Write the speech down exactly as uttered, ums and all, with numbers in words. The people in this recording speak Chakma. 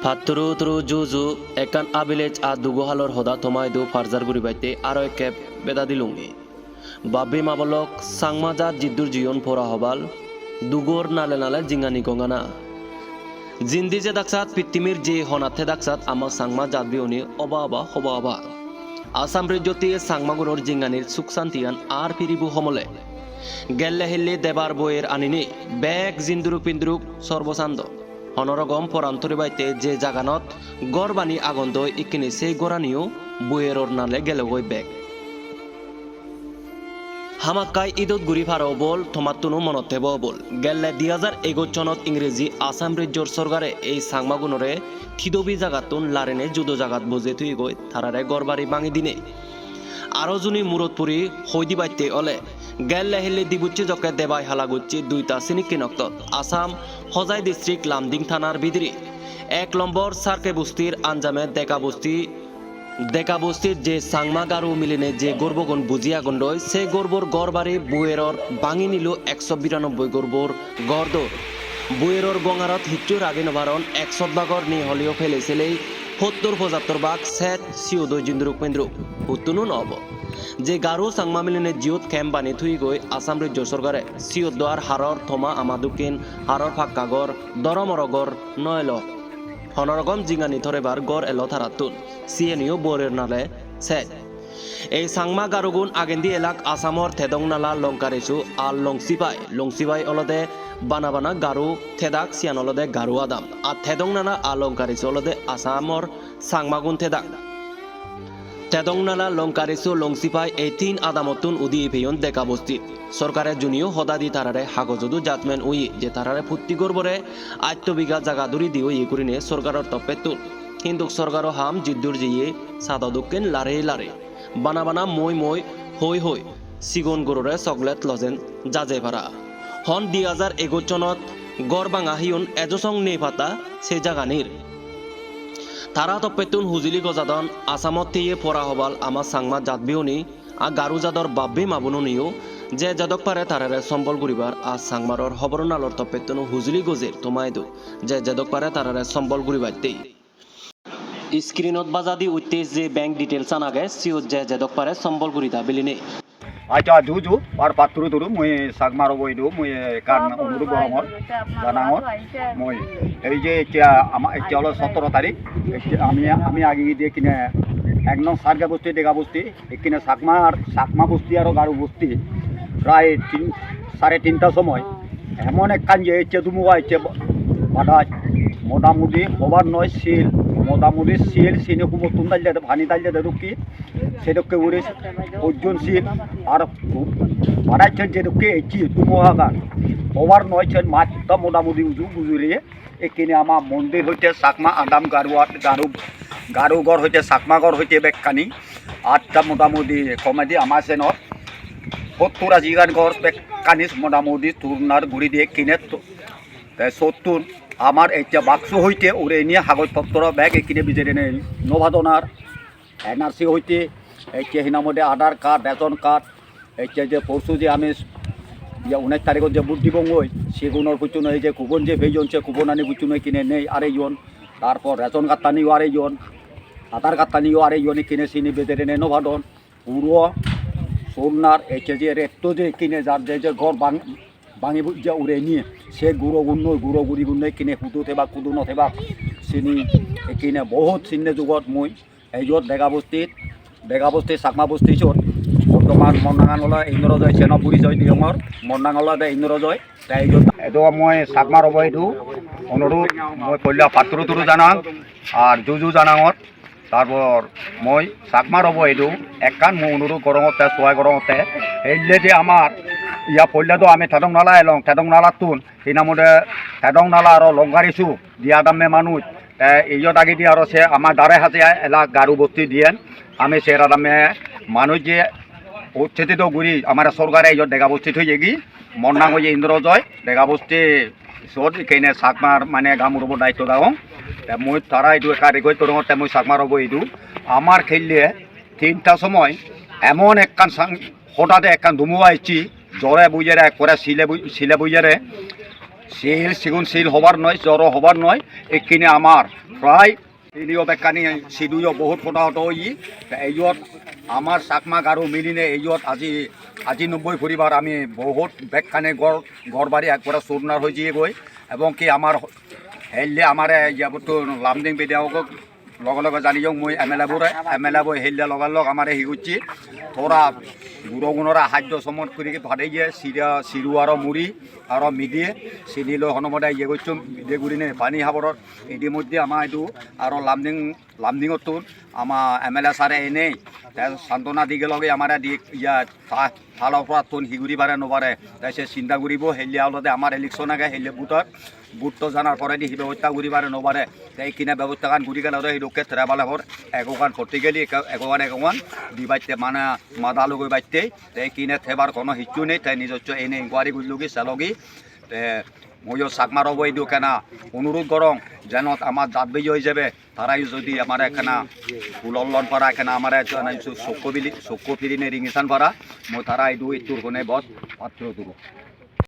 Patturu turu juju, ekkan abilej a dugo halor hoda toma idu parjar guribatte aro ekkep beda dilungi. Babbi mabolok, Changma jat jiddur jiyon pora hobal, dugor nale nale jingani gongana. Jindi je daksat pittimir je honat te daksat ama Changma jat biyoni oba oba hoba oba. Assam rejjotti Changmagunor jinganir suk santiyan ar piribu homole. Gelle hille debar boyer anini bek jinduruk pinduruk sorbosando. Honorogom poran toribatte je jaganot gor bani agondoi ikkini sei goraniyo boyeror nale gelogoi bek. Hamakkai idot guri paro bol, tomattun-o monot thebo bol. Gelle di hajar egoch sonot Ingreji Assam rejjor sorkare ei Changmagunore thidobi jagattun larine judo jagat bojei thoyegoi, tarare gor bari bangi dine. Aro juni murot puri hoi dibatte ole, gelle hille dibucche jokke debai hala gocche duita sinikkin oktot Assam Hojai district Lumding thanar bidire ek lombor Sarke bustir anjame Deka busti Deka bostit je Changma Garu miline je gorbogun buji agondoi, se gorbor gor bari bueror bangi nilo ekso biranobboi gorbor gor dor. Bueror gongarot hissu ragi no paron, ekso bagor ni holeo pele selei hottur pochattor bag set siyot oi jinduruk minduruk. Huttunu no obo. Je Garu Changma miline jiyot camp bani thuyigoi Assam rejjo sorkare, siyot do ar haror thoma ama dokken haror pakka gor, doromoro gor no elo. Hono rokom jingani torebar gor elo tarattun. Siyeniyo borer nale sej. Ei Changma Garugun agendi elak Assamor Tedongnala, Longkarisu ar Longsipai. Longsipai olode bana bana Garu thedak, siyan olode Garu adam. Ar Tedongnala ar Longkarisu olode Assamor Changmagun thedak. Tedongnala, Longkarisu, Longsipai ei tin adamottun udi peyon Deka bostit. Sorkare juniyo hoda di tarare hagojodu judgment oye je tarare putti gorbore atto biga jaga duri di oye gurine sorkaror toppettun. Hintu sorkaro ham jiddur jeye sado dokken lare lare. Bana bana moi moi hoi hoi sigon gurore chocolate lojen jaje para. Hon di hajar egoch sonot gor banga hiyun ejo song nei pata se jaganir. Tara toppettun hujuli gojadon, Assamot thiye pora hobal ama Changma jat biyoni, a Garu jador bab bei ma bonuniyo, je jedok pare tarare sombol guribar, a Changmaror hobor nalor toppettun hujuli gojer toma idu, je jedok pare tarare sombol guribatte. Screenot bajadi utte je bank details an age, siyot je jedok pare sombol guri da biline. Accha, ju ju, ar patturu turu, mui Chakmar obo idu, mui ekkan onurudh gorongor, janangor, mui ei je ecche ama, ecche olo sottoro tarik, ecche ami, ami agi gidi ekkine ek nong Sarke bosti, Dega bosti, ekkine Chakmar, Chakma bosti aro Garu bosti, prai tin, sare tinta somoy, emon ekkan je ecche dumuga ecche ba-, badaj, motamudi hobar noi sil, motamudi sil sini humottun dalle de, pani dalle de dokki, sedokke guri hojjon sil, ar badaicchon sedokke ecche tumo hagan. Hobar noi sen matta motamudi uju bujuri ekkene ama mondir hoite Chakma adam Garu, Garu, Garu gor hoite Chakma gor hoite bekkani atta motamudi komedi ama senot hottur aji gan gor bekkani motamudi turnar guri di ekkene to-, te sottun amar ecche baksu hoite ure niye hagoj potro bek ekkene bijere nei no badonar. N R C hoite ecche hinamode Aadhaar card, ration card, ecche je porsu je ami, iya, unnish tarigot je vote dibongoi, sigunor pucchun oi je coupon je peyon, se coupon ani pucchun oi kine nei areyon, tarpor ration card taniyo areyon, Aadhaar card taniyo areyon, kine sini bederene no padon, puro sornar ecche je retto je kine jar je je ghor bang-, bangi bujja ure niye, se guro gunnoi, guro guri gunnoi kine hudu tebak, hudu no tebak, sini ekkine bohut sinne jugot mui. Iyot Dega bostit, Dega bosti, Chakma bosti siyot. Bortoman mor nangan olode Indrojoy, seno purijoy diyongor. Mor nang olode Indrojoy. Te iyot edo mui Chakmar obo idu, onurudh mui poila patturu turu janang, ar juju janangor. Tarpor mui Chakmar obo idu, ekkan mui onurudh gorongotte, suai gorongotte. Ei je amar, iya poila do ami Tedongnala elong, Tedongnalattun, hinamode Tedongnala aro Longkarisu, diya damme manuj. Te iyot agedi aro se ama dare haje ela Garu bosti diyen. Ami se radamme manuj je ucchedido guri amare sorkare iyot Dega bosti thoyegi. Mor nang oye Indrojoy, Dega bosti sot ikkene Chakmar mane gamurobo daitto dagong. Te mui tara idu ekka request gorongor, te mui Chakmar obo idu. Amar khelle tinta somoy emon ekkan sang-, hodade ekkan dumuga ecche, jore bujere ekkore sile bu-, sile bujere. Sil sigun sil hobar noi, joro hobar noi, ekkine amar prai siniyo bekkani siduyo bohut hoda hoto oye. Te eyot amar Chakma Garo miline eyot aji, aji nobboi poribar ami bohut bekkani gor, gor bari ekbare surnar hoi jiye goi. Ebong ki amar helle amare iyabottun Lumding bidhayok loge loge janiyong mui M L A bore, M L A boi helle loge log amare hi gocche, tora guro gunore haddo somot guri padeye, sira, siru aro muri aro midiye, sini loi hono mode iye gocchon, ide gurine pani haboror. Itimoddhe ama idu aro Lumding, Lumdingottun ama M L A sare enei te santona dige loge amare di iya ta, talo porattun hi guri pare no pare, te se sinda guribo, helle olode amar election age, helle voter, vote to janar poredi hi bebosta guri pare no pare, te ikkine bebostagan guri gele ode hidokke travel hor, egogan potti geli ekko, egogan egogan dibatte mane mada lugoi batte, te ikkine thebar kono hissu nei, te nijosso ene inquiry gurilogi, salogi, te muiyo Chakmar obo idu ekkena onurot gorong, jenot amar jat bhei oi jebe, tarayo jodi amare ekkena pulor lon para, ekkena amare ekkena sokko bili, sokko pirine ringisan para, mui tara idu ittur hone bot patro dugo.